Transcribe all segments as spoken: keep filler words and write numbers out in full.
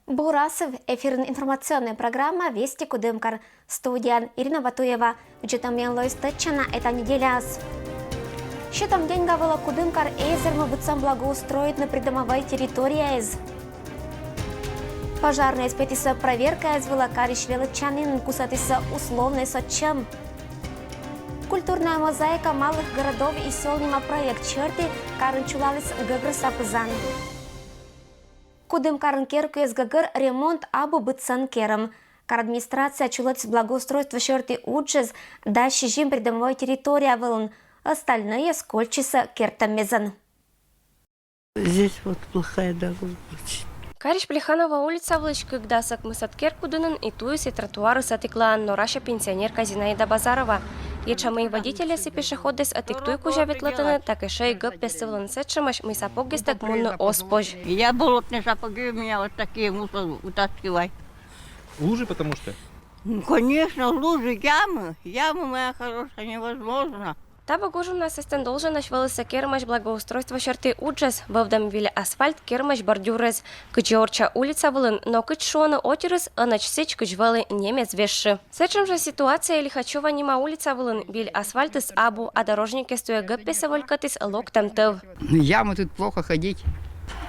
Бур асыв! Эфирын информационнӧй программа «Вести Кудымкар». Студияын Ирина Батуева. Видзӧдӧмӧн лои стӧчана эта неделяас. Сетӧм деньга вылӧ Кудымкар эз вермы быдсӧн благоустроитны придомӧвӧй территорияэз. Пожарнӧйяс петісӧ проверкаяс вылӧ. Карысь велӧдчанінын кусӧдісны условнӧй сотчӧм. «Культурная мозаика малых городов и сёл» нима проект серти карын чулаліс гӧгрӧса пызан. Кудымкарын керкуяс гӧгӧр ремонт абу быдсӧн керӧм. Кар администрация чулӧдіс благоустройство серти уджыс дас сизим придомӧвӧй территория вылын, остальнӧйыс кольччисӧ керттӧммезӧн. Здесь вот плохая дорога очень. Карысь Плеханова улица вылысь кык дас ӧкмысӧд керкуд инын и туйыс, и тротуарыс ӧтиклаын, норасьӧ пенсионерка Зинаида Базарова. Етша мый водительяс и пешеходъяс ӧтик туй кузя ветлӧны, так ещӧ и гӧп песыс вылын сэтшӧмӧсь, мый сапогъястӧг мунны оз позь. Я болотные сапоги, у меня вот такие мусор утаскивай. Лужи, потому что? Ну, конечно, лужи, ямы. Ямы, моя хорошая, невозможно. Таво гожӧмнас эстӧн долженӧсь вӧлісӧ кермысь благоустройство серти уджыс: вӧвдӧм виль асфальт, кермысь бордюрыс. Кыдзи орчча улица вылын, но, кыдз шуӧны, отирыс ӧнӧдз сідз, кыдз вӧлі, нем эз вешйы. Сэтшӧм жӧ ситуация Лихачёва нима улица вылын. Виль асфальтыс абу, а дорожникъяс туйӧ гӧп песӧ волькӧдіс локтӧм тӧв. Яма, тут плохо ходить,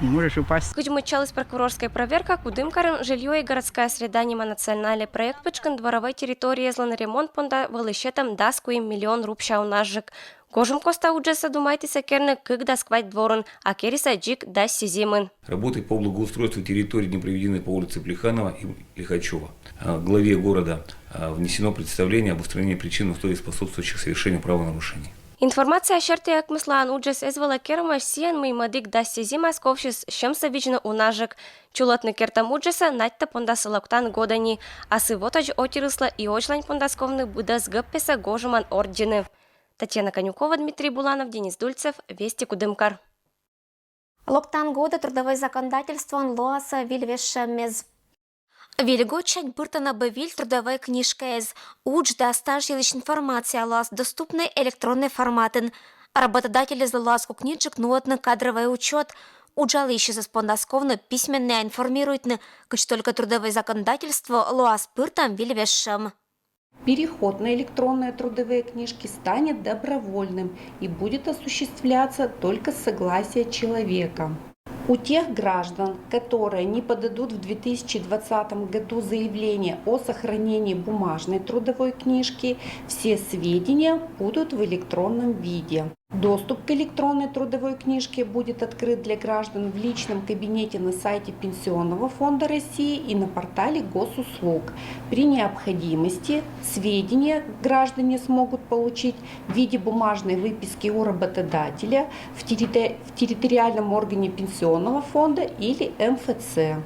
можешь упасть. Кыдз мыччаліс прокурорскӧй проверка, Кудымкарын «Жильё и городская среда» нима национальнӧй проект пычкын дворовӧй территорияяслӧн ремонт понда вӧлі сетӧм дас куим миллион рубся унаджык. Гожӧм коста уджӧссӧ думайтісӧ керны кык дас квайт дворын, а керисӧ дзик дас сизимын. Работы по благоустройству территорий не проведены по улице Плеханова и Лихачёва. А, главе города, а, внесено представление об устранении причин и условий, способствующих совершению правонарушений. Информация серти, ӧкмыслаын уджыс эз вӧлӧ кермӧсь сійӧн, мый мӧдік дас сизим ас ковсис сьӧмсӧ видзны унаджык. Чулӧдны керттӧм уджсӧ надьтӧ пондас локтан годӧ ни. Асыв отӧдз отирыслы и водзлань пондас ковны быдӧс гӧп песӧ гожӧмӧн ордйыны. Татьяна Конюкова, Дмитрий Буланов, Денис Дульцев, «Вести Кудымкар». Локтан годӧ трудовӧй законодательствоын лоасӧ виль вежсьӧммез. Виль годсянь пыртӧны бы виль трудовӧй книжкаэз. Удж да стаж йылысь информация лоас доступнӧй электроннӧй форматын. Работодательяслы лоас кокниджык нуӧдны кадровӧй учёт. Уджалысьясӧс пондас ковны письменно информируйтны, кыдз только трудовӧй законодательствоӧ лоас пыртӧм виль вежсьӧм. Переход на электронные трудовые книжки станет добровольным и будет осуществляться только с согласия человека. У тех граждан, которые не подадут в две тысячи двадцатом году заявление о сохранении бумажной трудовой книжки, все сведения будут в электронном виде. Доступ к электронной трудовой книжке будет открыт для граждан в личном кабинете на сайте Пенсионного фонда России и на портале госуслуг. При необходимости сведения граждане смогут получить в виде бумажной выписки у работодателя, в территори-, в территориальном органе Пенсионного фонда или М Ф Ц.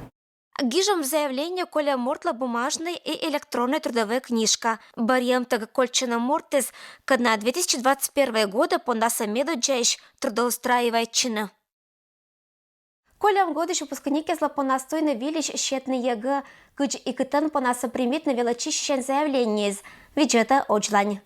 Гижӧм заявление кольӧм мортлы бумажнӧй и электроннӧй трудовӧй книжка. Бӧрйӧмтӧг кольччӧны мортъяс, кӧні две тысячи двадцать первого года пондасӧ медводдзаысь трудоустраивайтчыны. Кольӧм годысь выпускникъяслы понас туйны вильысь сетны ЕГЭ, кыдз и кытӧн понасӧ примитны велӧдчысьысьӧн заявлениеяс, видзӧдӧ водзлань.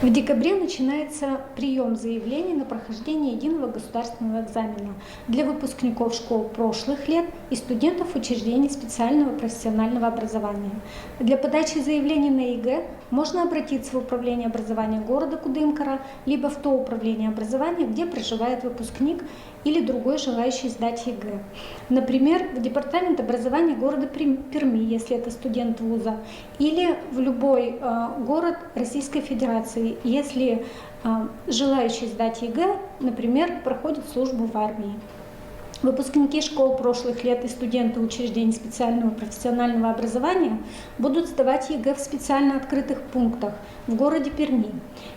В декабре начинается приём заявлений на прохождение единого государственного экзамена для выпускников школ прошлых лет и студентов учреждений специального профессионального образования. Для подачи заявлений на ЕГЭ можно обратиться в управление образования города Кудымкара либо в то управление образования, где проживает выпускник или другой желающий сдать ЕГЭ. Например, в департамент образования города Прим-, Перми, если это студент вуза, или в любой, э, город Российской Федерации, если, э, желающий сдать ЕГЭ, например, проходит службу в армии. Выпускники школ прошлых лет и студенты учреждений специального профессионального образования будут сдавать ЕГЭ в специально открытых пунктах в городе Перми.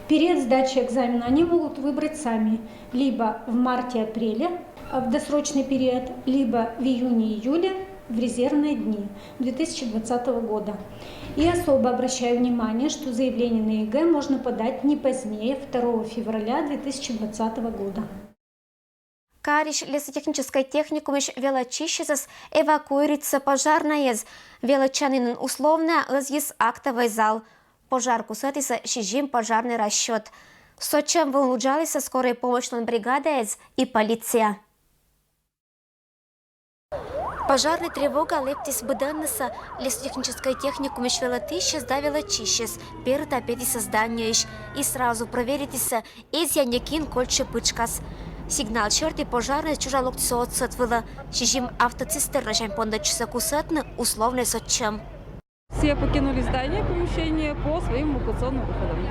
Период сдачи экзамена они могут выбрать сами, либо в марте-апреле, а, в досрочный период, либо в июне-июле, в резервные дни две тысячи двадцатого года. И особо обращаю внимание, что заявление на ЕГЭ можно подать не позднее второго февраля две тысячи двадцатого года. Карысь лесотехническӧй техникумысь велӧдчысьясӧс эвакуируйтісны пожарнӧйяс. Велӧдчанінын условнӧя ӧзйис актовӧй зал. Пожар кусӧдісны сизим пожарнӧй расчёт. Сотчӧм вылын уджалісны скорӧй помощьлӧн бригадаяс и полиция. Пожарный тревога лэптіс быдӧннысӧ лесотехническӧй техникумысь велӧтысьӧс да велӧдчысьӧс, перыта петісӧ зданиеысь и сразу прӧверитісӧ, эз-ӧ некин кольччӧ пытшкас. Сигнал серти пожарнӧйяс чужалоктісӧ отсӧг вылӧ. Сизим автоцистернасянь пондӧдчисӧ кусӧдны условнӧй сотчӧм. Все покинули здание, помещение по своим эвакуационным выходам.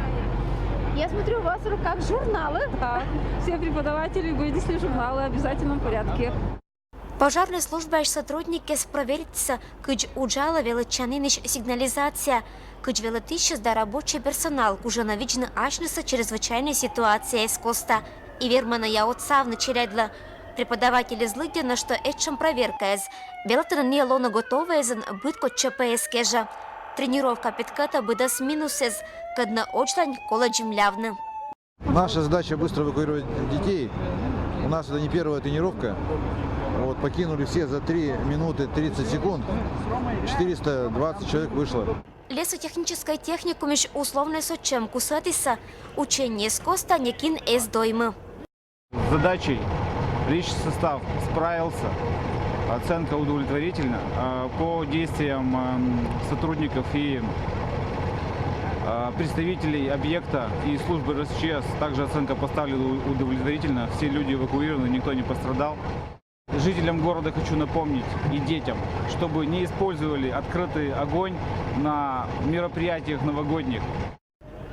Я смотрю, у вас в руках журналы. Да, все преподаватели вынесли журналы в обязательном порядке. Пожарнӧй службаысь сотрудникъяс прӧверитісӧ, кыдз уджалӧ велӧдчанінысь сигнализация, кыдз велӧдысьӧс да рабочӧй персонал кужӧны видзны асьнысӧ чрезвычайнӧй ситуацияяс коста и вермӧны-ӧ отсавны челядьлы. Преподавательяс лыддьӧны, что этшӧм прӧверкаяс велӧдтӧны нин лоны готовӧйясӧн быд кодь ЧП-ыс кежӧ. Тренировка петкӧдтӧ быдӧс минусъяс, кӧдны водзлань колӧ дземлявны. Наша задача быстро эвакуировать детей. У нас это не первая тренировка. Вот, покинули все за три минуты тридцать секунд. Четыреста двадцать человек вышло. Лесотехническӧй техникумысь условнӧй сотчӧм кусӧдісӧ, учениеяс коста некин эз доймы. С задачей личный состав справился. Оценка удовлетворительна. А по действиям эм, сотрудников и а, представителей объекта и службы РСЧС также оценка поставлена удовлетворительно. Все люди эвакуированы, никто не пострадал. Жителям города хочу напомнить и детям, чтобы не использовали открытый огонь на мероприятиях новогодних.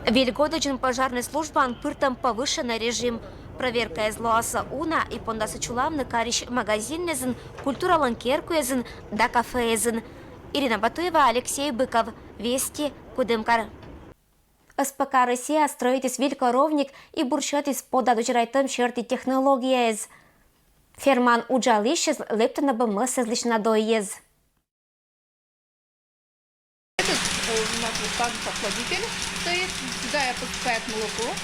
Виль годӧдзын пожарнӧй службаын пыртӧм повышеннӧй режим. Прӧверкаыс лоасӧ уна и пондасӧ чулавны карысь магазинъясын, культуралӧн керкуясын да кафеясын. Ирина Батуева, Алексей Быков, Вести, Кудымкар. СПК «Россия» стрӧитіс виль коровник и бурсьӧдіс подад озьӧрайтӧм серти технологияяс. Фермаын уджалысьяс лэптӧны мӧссӧ надойяс. Этот э, у нас вот так охладитель стоит, сюда я поступает молоко.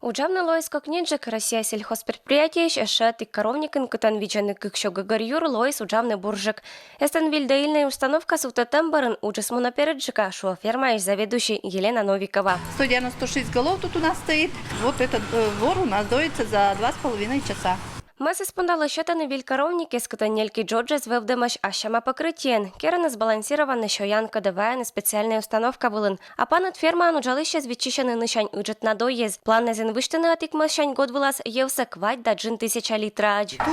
Уджавны лоис кокньыджык. «Россия» сельхозпредприятиеысь эшшӧ ӧтик коровникын, кытӧн видзӧны кык сё гӧгӧр юр, лоис уджавны бурджык. Эстӧн виль доильнӧй установка сувтӧдтӧм бӧрын уджыс мунӧ переджыка, шуӧ фермаысь заведующий Елена Новикова. Сто девяносто шесть голов тут у нас стоит. Вот этот э, двор у нас доится за два с половиной часа. Мӧссӧ понда лӧсьӧдтӧны виль коровникӧс, кытӧн нелькыд джоджӧс вӧвдӧмаӧсь ассяма покрытиеӧн. Керӧны сбалансированнӧй сёян, кодӧс вайӧны специальнӧй установка вылын. А паныд фермаын уджалысьяс виччысьӧны нысянь ыджыд надойяс. Планнас эм выстыны ӧтик мӧссянь год вылас йӧвсӧ квайт да джын тысяча литраӧдз. Тут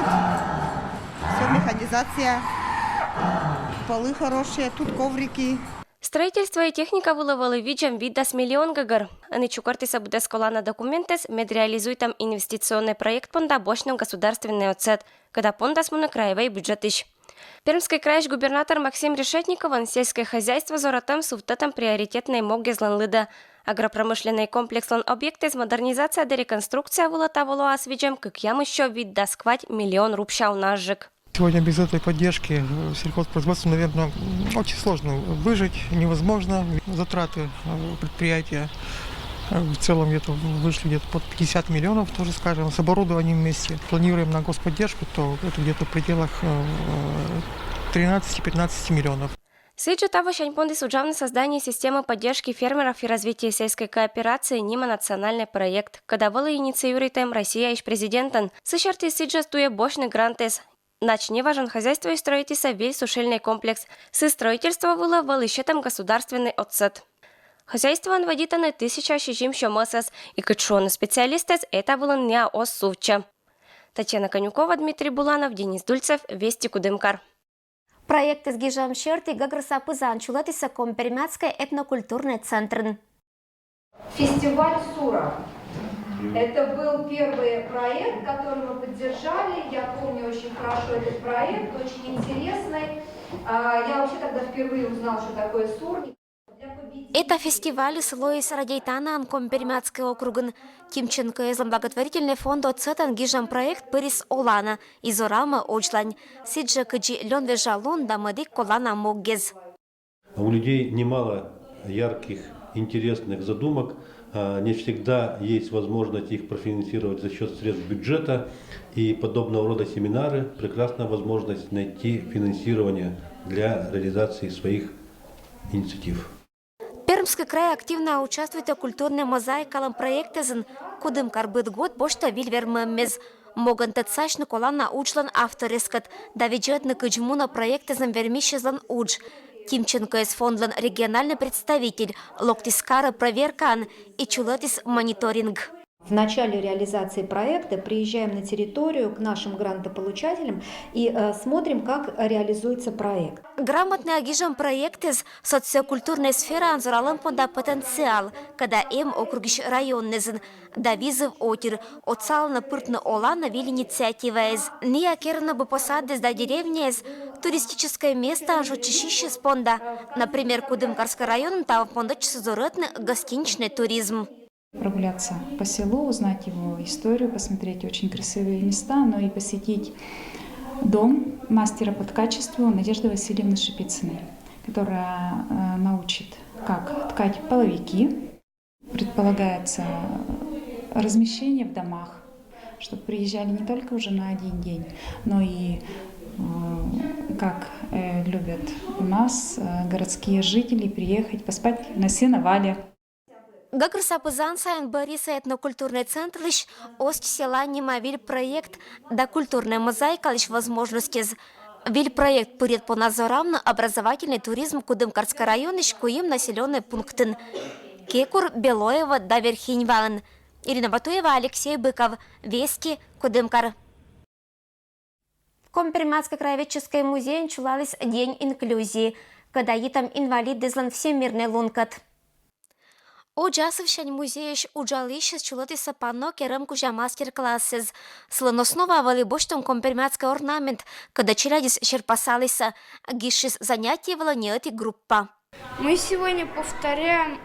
все механизация, полы хорошие, тут коврики. Строительство и техника вылӧ вӧлі видзӧм витдас миллион гӧгӧр. Ӧні чукӧртісӧ быдӧс колана документъяс мед реализуйтӧм инвестиционнӧй проект понда босьтны государственнӧй отсӧд, кӧда пондас мунӧ краевӧй бюджетысь. Пермскӧй крайысь губернатор Максим Решетниковлӧн сельскӧй хозяйство зорӧтӧм сувтӧдтӧм приоритетнӧй могъяслӧн лыдӧ. Агропромышленнӧй комплекслӧн объектъяс модернизация да реконструкция вылӧ таво лоас видзӧм кыкъямыс сё витдас квайт миллион рубся унажык. Сегодня без этой поддержки э, сельхозпроизводству, наверное, очень сложно выжить, невозможно. Затраты э, предприятия э, в целом где-то вышли где-то под пятьдесят миллионов, тоже скажем, с оборудованием вместе. Планируем на господдержку, то это где-то в пределах э, тринадцати-пятнадцати миллионов. Сідзжӧ тавосянь пондіс уджавны создание системы поддержки фермеров и развития сельской кооперации нима национальнӧй проект, кӧда вӧлі инициируйтӧм Россияысь президентӧн. Сы серти сідзжӧ туйӧ босьтны грантъяс. Нач неважӧн хозяйствоысь стрӧитісӧ виль сушильнӧй комплекс. Сы стрӧительство вылӧ вӧлі сетӧм государственнӧй отсӧд. Хозяйствоын вӧдитӧны тысяча сизим сё мӧсӧс, и кыдз шуӧны специалистъяс, эта вылын ниа оз сувтчӧ. Татьяна Конюкова, Дмитрий Буланов, Денис Дульцев, Вести, Кудымкар. Проектыс гижӧм серти гӧгрӧса пызан чулӧдісӧ Коми-Пермяцкӧй этнокультурнӧй центрын. Фестиваль Сура. Это был первый проект, который мы поддержали. Я помню очень хорошо этот проект, очень интересный. А, Я вообще тогда впервые узнал, что такое сур. Эта фестивальыс лоис радейтанаӧн Коми-Пермяцкӧй округын. Тимченкоэзлӧн благотворительнӧй фонд отсӧтӧн гижӧм проект пырис оланӧ и зорамӧ водзлань. Сідзжӧ кыдзи лёнвежа лун да мӧдік колана могъяс. У людей немало ярких, интересных задумок. А, Не всегда есть возможность их профинансировать за счет средств бюджета. И подобного рода семинары — прекрасная возможность найти финансирование для реализации своих инициатив. Пермскӧй край активнӧя участвуйтӧ культурнӧй мозаикалӧн проектъясын. Кудымкар быд год босьтӧ виль вермӧммез. Могӧн тӧдсасьны колана уджлӧн авторъяскӧд да видзӧдны, кыдз мунӧ проектэзым вермысьӧзлӧн удж. Тимченкоыс фондлӧн региональнӧй представитель локтіс карӧ проверкаӧн и чулӧматіс мониторинг. В начале реализации проекта приезжаем на территорию к нашим грантополучателям и э, смотрим, как реализуется проект. Грамотнӧя гижӧм проектэз социокультурнӧй сфераын зоралӧм понда потенциал, кӧда эм округысь районнэзын да визыв отир, отсалӧны пыртны оланӧ виль инициативаэз. Ная керӧны бы посадъяс да деревняяс туристическӧй местаӧн шочысьяс понда. Например, Кудымкарскӧй районын таво пондӧдчисны зорӧтны гостиничнӧй туризм. Прогуляться по селу, узнать его историю, посмотреть очень красивые места, но и посетить дом мастера по ткачеству Надежды Васильевны Шипицыной, которая э, научит, как ткать половики. Предполагается размещение в домах, чтобы приезжали не только уже на один день, но и э, как э, любят у нас э, городские жители, приехать поспать на сеновале. Гагрыса пызан сайын Борисӧ этнокультурнӧй центрлысь «Ость села» нима виль проект да культурнӧй мозаикалысь возможностьяс. Виль проект пырйӧд понна зорамны образовательнӧй туризм Кудымкарскӧй районысь куим населённӧй пунктын: Кекур, Белоево да Верхинь ваын. Ирина Батуева, Алексей Быков, Вести, Кудымкар. Коми-Пермяцкӧй краеведческӧй музейын чулаліс День инклюзии, кӧда йитӧм инвалидэзлӧн всемирнӧй лункӧд. Удж асывсянь музейысь уджалысьяс чулӧдісны панно керӧм кузя мастер-классэз. Сылӧн основа вӧлі босьтӧм коми-пермяцкӧй орнамент, кӧдӧ челядьыс серпасалісны, гижсис занятие вылӧ неӧти группа. Мы сегодня повторяем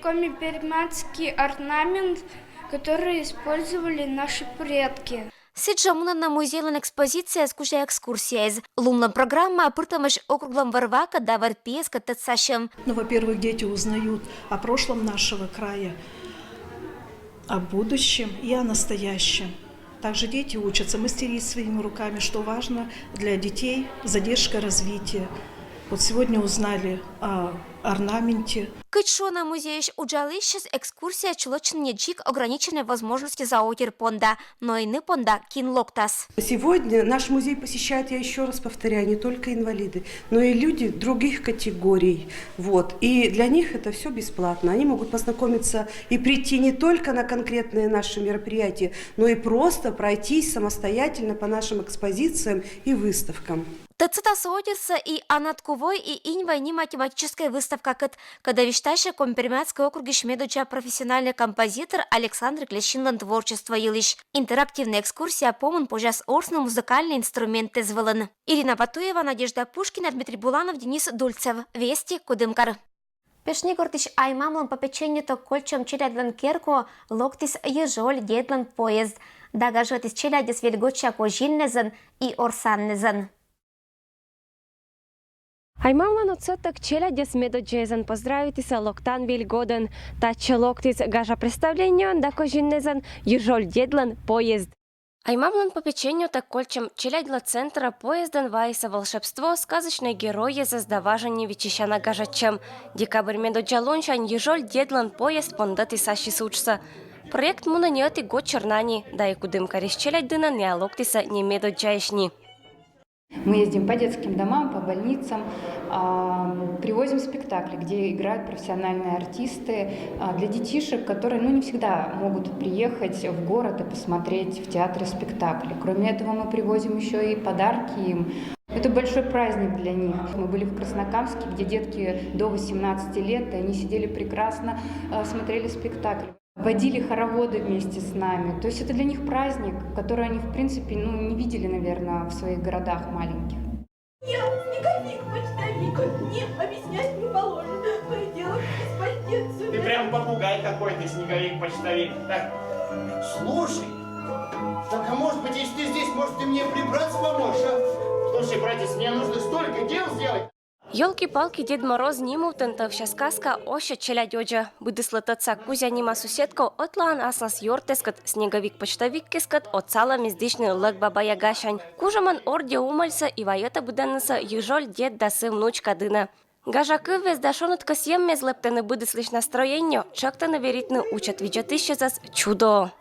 коми-пермяцкий орнамент, который использовали наши предки. Сідзжӧ мунӧны музейлӧн экспозицияяс кузя экскурсияяс. Лунлӧн программаӧ пыртӧмаӧсь округлӧн вӧр-вакӧд да вӧр-пиӧскӧд тӧдсасьӧм. Ну, во-первых, дети узнают о прошлом нашего края, о будущем и о настоящем. Также дети учатся мастерить своими руками, что важно для детей, задержка развития. Вот сегодня узнали о орнаменте. Кыдз шуӧны музейысь уджалысьяс, экскурсия чулӧмӧн дзик ограниченнӧй возможностьяс отир понда, но и ны понда, кин локтас. Сегодня наш музей посещают, я еще раз повторяю, не только инвалиды, но и люди других категорий. Вот. И для них это все бесплатно. Они могут познакомиться и прийти не только на конкретные наши мероприятия, но и просто пройтись самостоятельно по нашим экспозициям и выставкам. Тӧдсасьӧны отирсӧ и «Анад ку вой, и инь вой» нима тематическӧй выставкакӧд, кӧдӧ висьтасьӧ Коми-Пермяцкӧй округысь медоддза профессиональнӧй композитор Александр Клещинлӧн творчество йылысь. Интерактивнӧй экскурсия помын позяс ворсны музыкальнӧй инструментэз вылын. Ирина Батуева, Надежда Пушкина, Дмитрий Буланов, Денис Дульцев. Вести, Кудымкар. Пешнигортысь Аймамлӧн попечениетӧ кольччӧм челядьлӧн керкуӧ локтіс Йыжоль дедлӧн поезд да гажӧдіс челядьӧс вельгоча козиннэзӧн и орсаннэзӧн. Аймамлӧн отсӧгтӧг челядьӧс медоддзаэзӧн поздравитісны локтан вильгодӧн. Татчӧ локтіс гажа представлениеӧн да козиннэзӧн Йыжоль дедлӧн поезд. Аймамлӧн попечениетӧ кольччӧм челядьлы центрӧ поездӧн вайисны волшебство, сказочнӧй геройясӧс да важӧн ни виччысяна гажӧдчӧм. Декабрь медоддза лунсянь Йыжоль дедлӧн поезд пондӧтіс ассьыс уджсӧ. Проект мунӧ неӧти год сьӧрна ни, да и Кудымкарысь челядь дінӧ ная локтісны не медоддзаысь ни. Мы ездим по детским домам, по больницам, привозим спектакли, где играют профессиональные артисты, для детишек, которые, ну, не всегда могут приехать в город и посмотреть в театре спектакли. Кроме этого, мы привозим еще и подарки им. Это большой праздник для них. Мы были в Краснокамске, где детки до восемнадцати лет, и они сидели прекрасно, смотрели спектакль. Водили хороводы вместе с нами. То есть это для них праздник, который они, в принципе, ну, не видели, наверное, в своих городах маленьких. Я снеговик-почтовик, мне объяснять не положено. То и дело, без пальтец. Ты прям попугай какой-то, снеговик-почтовик. Так, слушай, так а может быть, если ты здесь, может, ты мне прибраться поможешь, а? Слушай, братец, мне нужно столько дел сделать. Ёлки-палки, Дед Мороз ним ывтӧн тӧвся сказка ося челядь водзӧ. Быдыслы тӧдса Кузя нима суседкӧ ӧтлаын аслас ёртъяскӧд, снеговик-почтовикъяскӧд, отсалӧ мездысьны Лӧг баба Ягасянь. Кужӧмӧн ордйӧ умӧльсӧ и вайӧтӧ быдӧннысӧ Йыжоль дед да сы внучка дінӧ. Гажа кывъяс да шоныд кӧсйӧмъяс лэптӧны быдыслысь настроение, тшӧктӧны веритны учӧт видзӧдысьясӧс чудоӧ.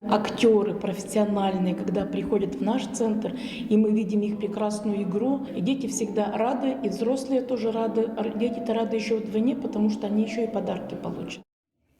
Актеры профессиональные, когда приходят в наш центр, и мы видим их прекрасную игру, и дети всегда рады, и взрослые тоже рады. Р- Дети-то рады еще вдвойне, потому что они еще и подарки получат.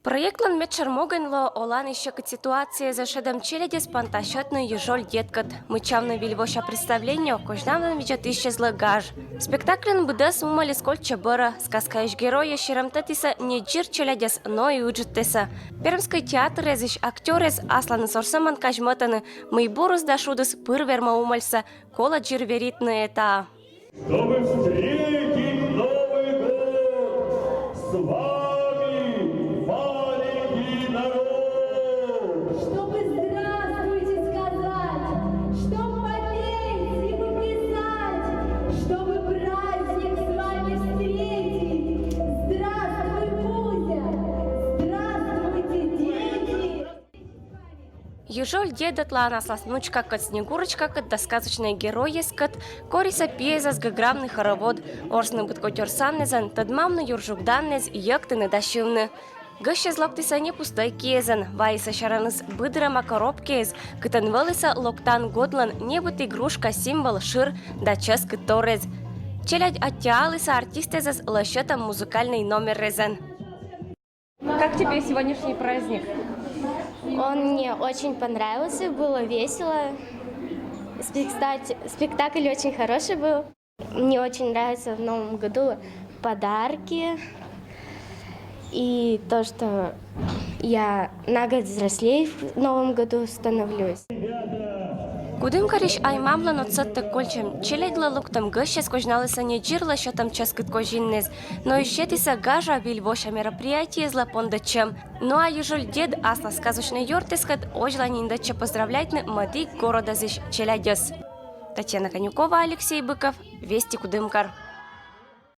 Проектлӧн медшӧр могӧн лоӧ оланыс сьӧкыд ситуациясӧ шедӧм челядьӧс пантасьӧдны Йыжоль дедкӧд. Мыччавны вильвося представление козьнавны видзӧдысьӧслы гаж. Спектакльын быдӧс мумӧльыс кольччӧ бӧрӧ, сказкаысь геройӧс серӧмтӧдтісӧ не дзир челядьӧс, но и ыджыдтӧсӧ. Пермскӧй театрӧдзысь актёръяс асланыс орсӧмӧн казьмӧтӧны, мый бурыс да шудыс пыр вермӧ мумӧльсӧ колӧ дзир веритны этаӧ. Чтобы встретить Новый год с вами, маленький народ! Чтобы здравствуйте сказать, чтоб попеть и поплясать, чтобы праздник с вами встретить. Здравствуй, Кузя! Здравствуйте, дети! Йыжоль дед ӧтлаын аслас внучкакӧд, Снегурочкакӧд да сказочнӧй геройыскӧд корисӧ пиезӧс гӧгравны хоровод, орсны быд кодь орсаннэзӧн, тӧдмавны юржугданнэз, йӧктыны да сьывны. Гӧсьтӧс локтісӧ не пустӧй киезӧн, вайисӧ сярӧныс быд рӧма коробкаэз, кытӧн вӧлісӧ локтан годлӧн небыд игрушка, символ, шыр да чӧскыд торез. Челядь аттьӧалісӧ артистэзӧс лӧсьӧдӧм музыкальнӧй номеррезӧн. Как тебе сегодняшний праздник? Он мне очень понравился, было весело. Спектакль, спектакль очень хороший был. Мне очень нравится в Новом году подарки и то, что я на год взрослее в Новом году становлюсь. Кудымкарысь ай-мамлӧн отсӧгтӧг кольччӧм челядьлы локтӧм гӧсьтӧс козьналісӧ не дзир лӧсьӧдтӧм чӧскыд козиннэз, но и сетісӧ гажа вильвося мероприятиеяслы пондӧдчӧм. Но а Йыжоль дед аслас сказочнӧй ёртыскӧд озьлань индӧдчӧ поздравляйтны мӧдік горӧдӧсысь челядьӧс. Татьяна Конюкова, Алексей Быков, «Вести Кудымкар».